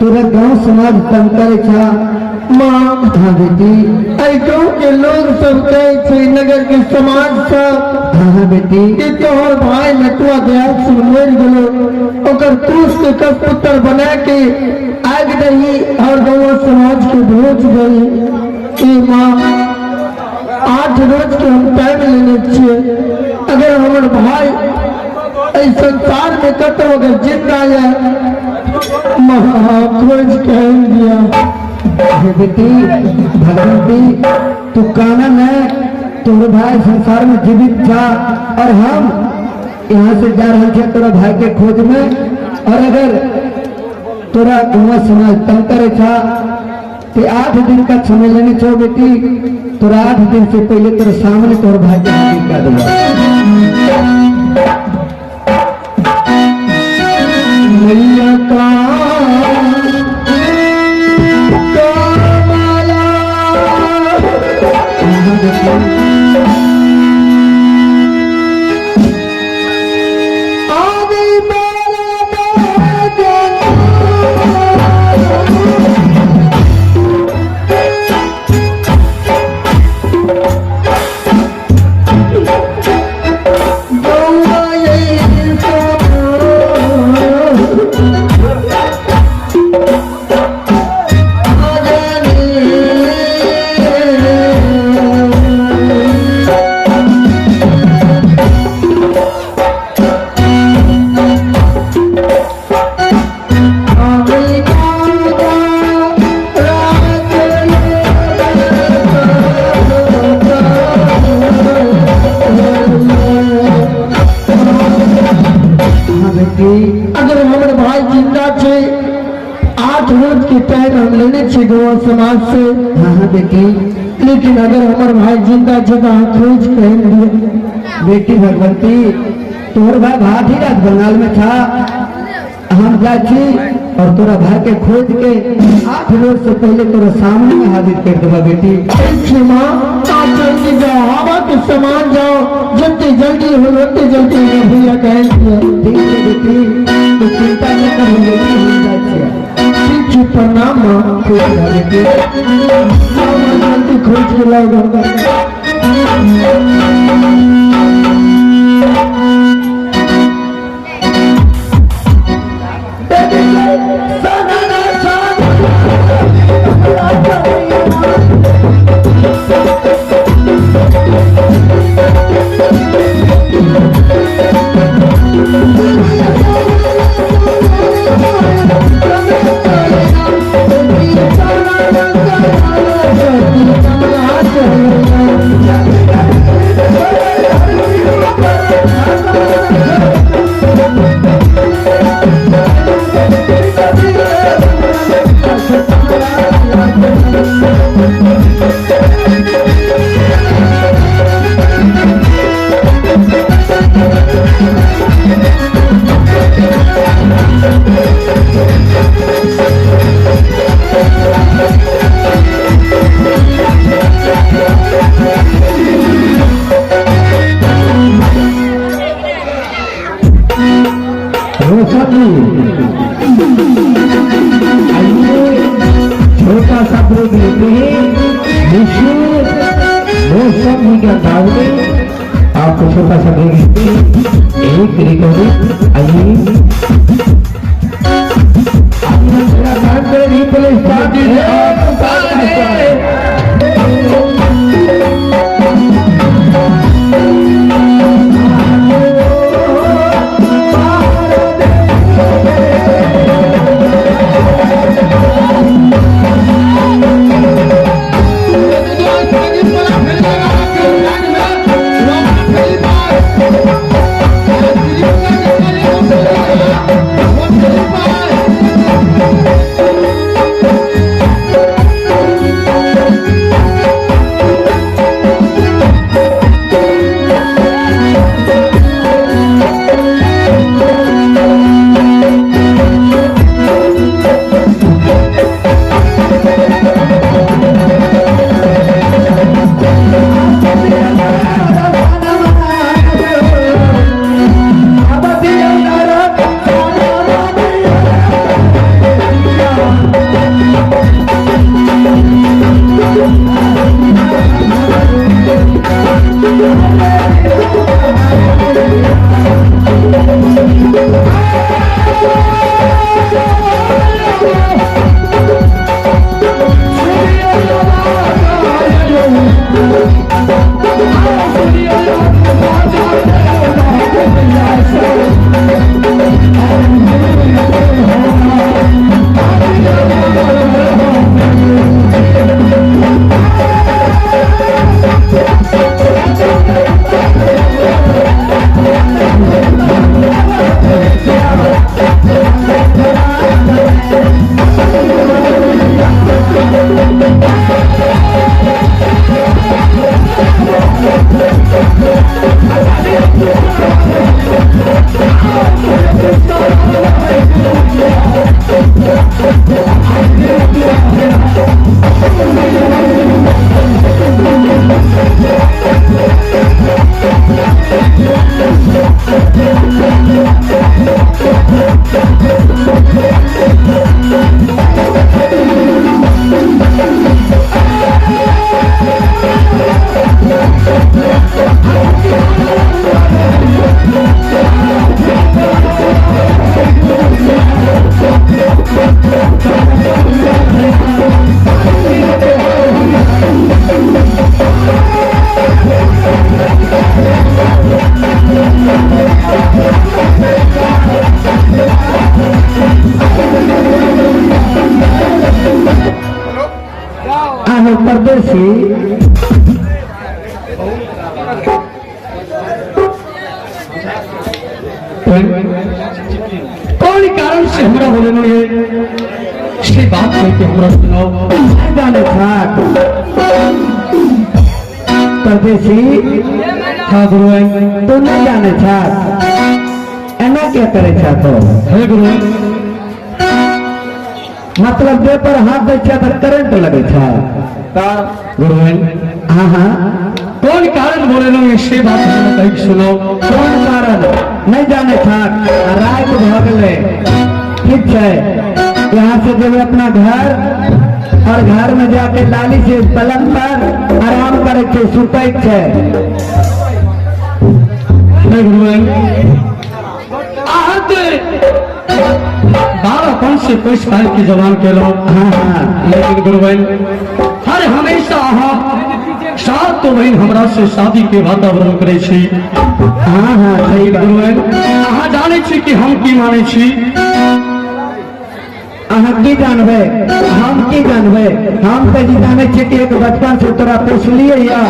तोरा गांव समाज तंग करे छा। माँ। हाँ बेटी। एहि गाँव के लोग सब कहे छै, नगर के समाज सब, हाँ हाँ बेटी, कि तोहर भाई नटुआ दयाल सिंह मरि गेलो, ओकर क्रूस के कशपुत्र बना के आगि दही और गाँव समाज के भोज दही। ए माँ, 8 रोज के हम टाइम लेने छियै। अगर हमर भाई एहि संसार में कतौ अगर जिंदा है, माँ खोज के आनि दिया। हे बेटी भगवती, तू काना न, तोहर भाई संसार में जीवित था और हम यहाँ से जा रहे थे तोरा भाई के खोज में। और अगर तोरा गाँव समाज तंग करे था तो 8 दिन का समय लेने छो बेटी, तोरा 8 दिन से पहले तोरा सामने तोहर भाई के हाजिर कर दूंगा। मैया का कमला। हाँ बेटी। आदि मेरा बेटा। गौआ यही हाँ बेटी। अगर हमर भाई जिंदा छे, 8 रोज के टाइम हम लेने छे गाँव समाज से। हाँ हाँ बेटी। लेकिन अगर हमर भाई जिंदा छे तो अहाँ खोज के आनि दिअ। बेटी भगवती, तोहर भाई भाटी राज बंगाल में था, हम जा छी और तोरा भाई के खोज के 8 रोज से पहले तोरा सामने में हाजिर कर देबा बेटी। ठीक छै माँ, आप जल्दी जाओ, हवा के समान जाओ, जल्दी जल्दी हो ओते जल्दी हमरा भैया के आनि दिअ। ठीक है बेटी, तू चिंता न कर, हम बेटी हम जा छियै। ठीक छै, प्रणाम माँ। खुश रह बेटी। जाओ माँ, जल्दी खोज के लाओ हमरा। रोशन जी, आइए छोटा सा ब्रेक लेते हैं। निशु रोशन जी के अंदाज में आपको छोटा सा ब्रेक लेते हैं। एक रिकॉर्डिंग, आइए रिप्ले स्टार्ट। परदेसी कौन कारण से हमरा बोलेलो ये से बात कह के हमरा सुनाओ। नहीं जाने छाक परदेसी। हाँ गुरुआइन। तू नहीं जाने छाक, एना क्या करे छा तो? हे गुरुआइन। मतलब जे पर हाथ दै छा तऽ करंट लगे छा। गुरुआइन। हाँ हाँ। कौन कारण बोलेलो ये से बात हमरा कह के सुनाओ। कोन कारण नहीं जाने छाक, रात भऽ गेलै। ठीक छै, यहाँ से जेबै अपना घर और घर में जाके लाली से पलंग पर आराम करे छै, सुतै छै। हे गुरुआइन, अहाँ ते 12 पंच से 21 साल की जवान केलो। हाँ हाँ। लेकिन गुरुआइन, हर हमेशा अहाँ सात तो बहिन हमरा से शादी के वातावरण करे छी। हाँ हाँ, सही बात। गुरुआइन, अहाँ जानै छी कि हम की मानै छी? अहाँ की जानबै, हम की जानबै? हम तऽ जी जानै छियै कि एक बचपन से तोरा पोसलियै या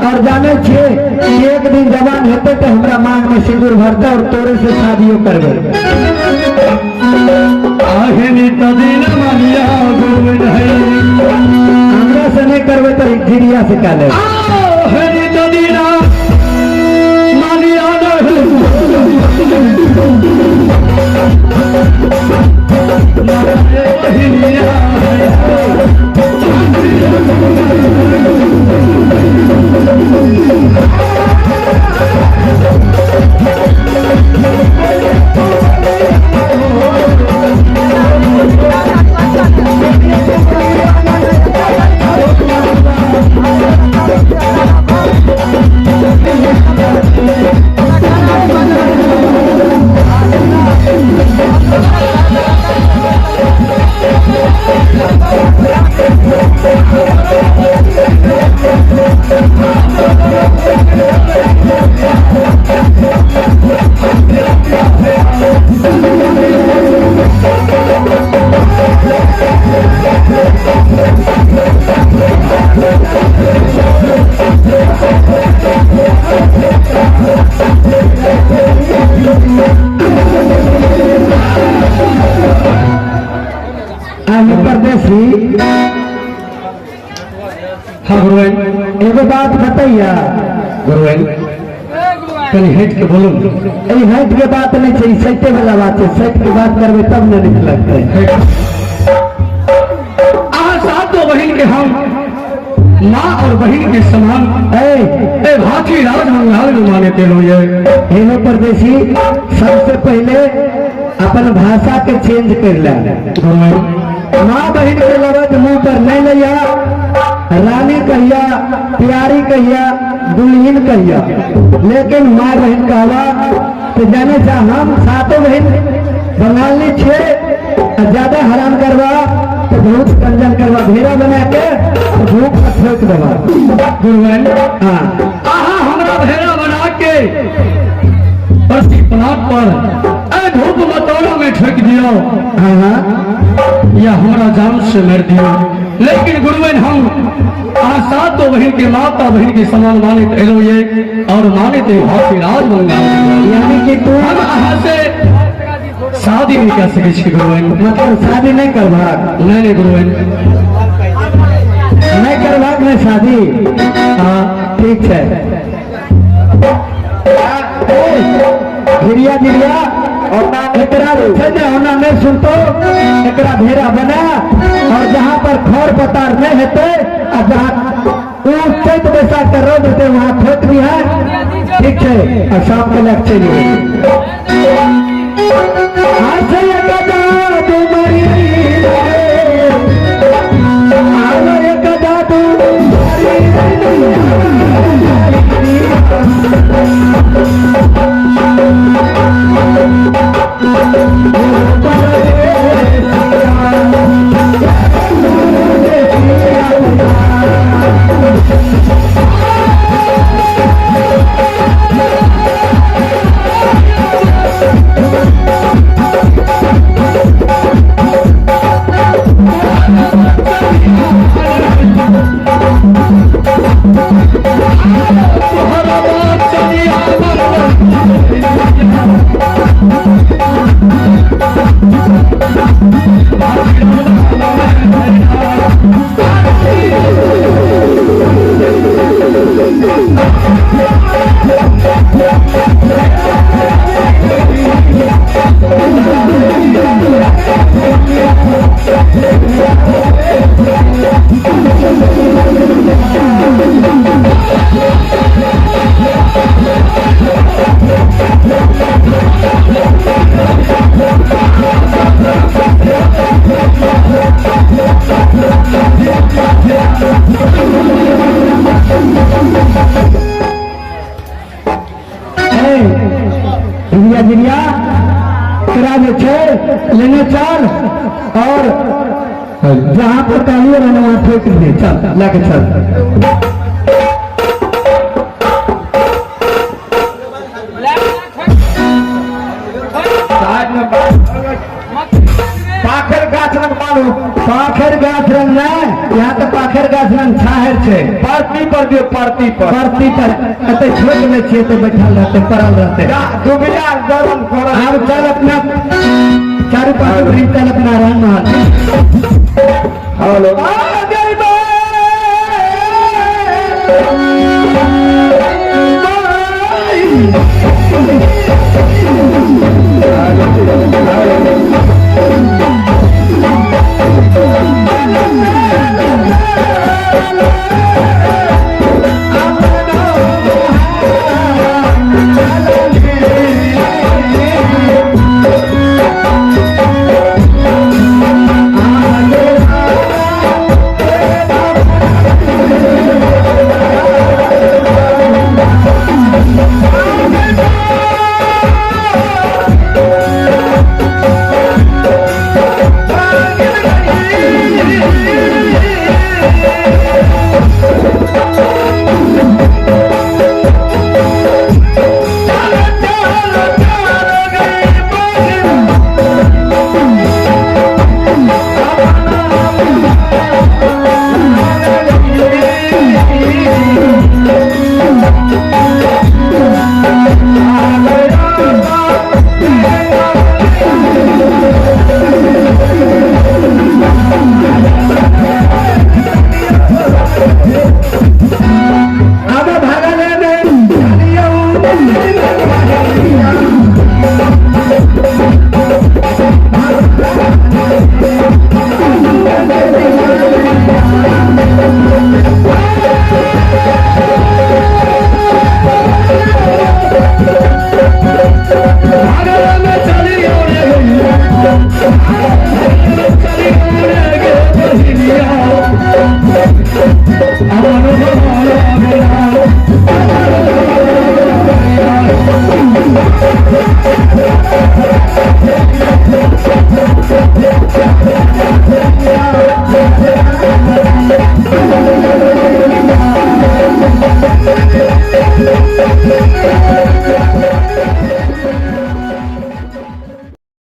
और जानै छियै कि एक दिन जवान हेतै तऽ हमरा मांग में सिंदूर भरतै और तोरे से शादियो करबै। आहेनी तदिन मानिया गुरुआइन है। हमरा से नहीं करबै तऽ जिरिया से कऽ लेबै। आहेनी तदिन मानिया नहीं अहाँ परदेसी। हाँ गुरुआइन। एगो बात बतैया। गुरुआइन, कनि हटि के बोलू। ई हट के बात नहीं छै, ई सत्य वाला बात छै। सत्य के बात करबै तब ने नीक लगतै। अहाँ सातो बहिन के हम माँ और बहिन के समान ए ए भाटी राज मंगाल में माने के लो ये। हेलो परदेसी, सबसे पहले अपन भाषा के चेंज कर ले। गुरुआइन। माँ बहन के लफ्ज मुंह पर नहीं लिया, रानी कहिया, प्यारी कहिया, दुल्हन कहिया, लेकिन माँ बहन कहवा तो जाने चा हम सातों बहन बंगाली छे। आ ज्यादा हराम करवा तो बहुत कंजन करवा, भेड़ा बना के तो भूख में ठोक देवा। गुरुआइन। हाँ। अहाँ हमरा भेड़ा बना के प्रति प्लाट पर ए धूप मतौला में ठोक दियो हाँ हाँ। या हमरा जान से मार दियो, लेकिन गुरुआइन, हम अहाँ सातों बहिन के माता बहिन के समान मानित एलो ये और मानित भाटी राज बंगाल। यानी कि तू हम अहाँ से शादी नहीं कर सके छी गुरुआइन। मतलब शादी नहीं करबाक? नहीं नहीं गुरुआइन। नहीं करबाक नहीं शादी? हाँ। ठीक है। घिरिया जिरिया एकरा जे छै ने ओना नहीं सुनतो, एकरा भेड़ा बना और जहाँ पर खर पतार नहीं हेतै आ जहाँ ऊ चैत बैसाख के रौद हेतै वहाँ ठोक भी है। ठीक छै, आ शाम के लग चलि आसे एक जादू मरी आलो एक जादू मरी। बिटिया जिरिया एकरा जे छै लेने चल और जहाँ पर कहलिए रहने वहाँ फेंक दिए, चल लेके चल। साइड में पाखर गाछ रंग मालू। पाखर गाछ रंग नहीं, यहाँ तो पाखर गाछ रंग छाहर छै। परती पर दियो, परती पर। परती पर एते छोट में छियै तो बैठल रहते, पड़ल रहते। दुबिया गरम करल। आब चल अपना चारू पांच वृक्ष, चल अपना रंग महल। हेलो। आ गई बे।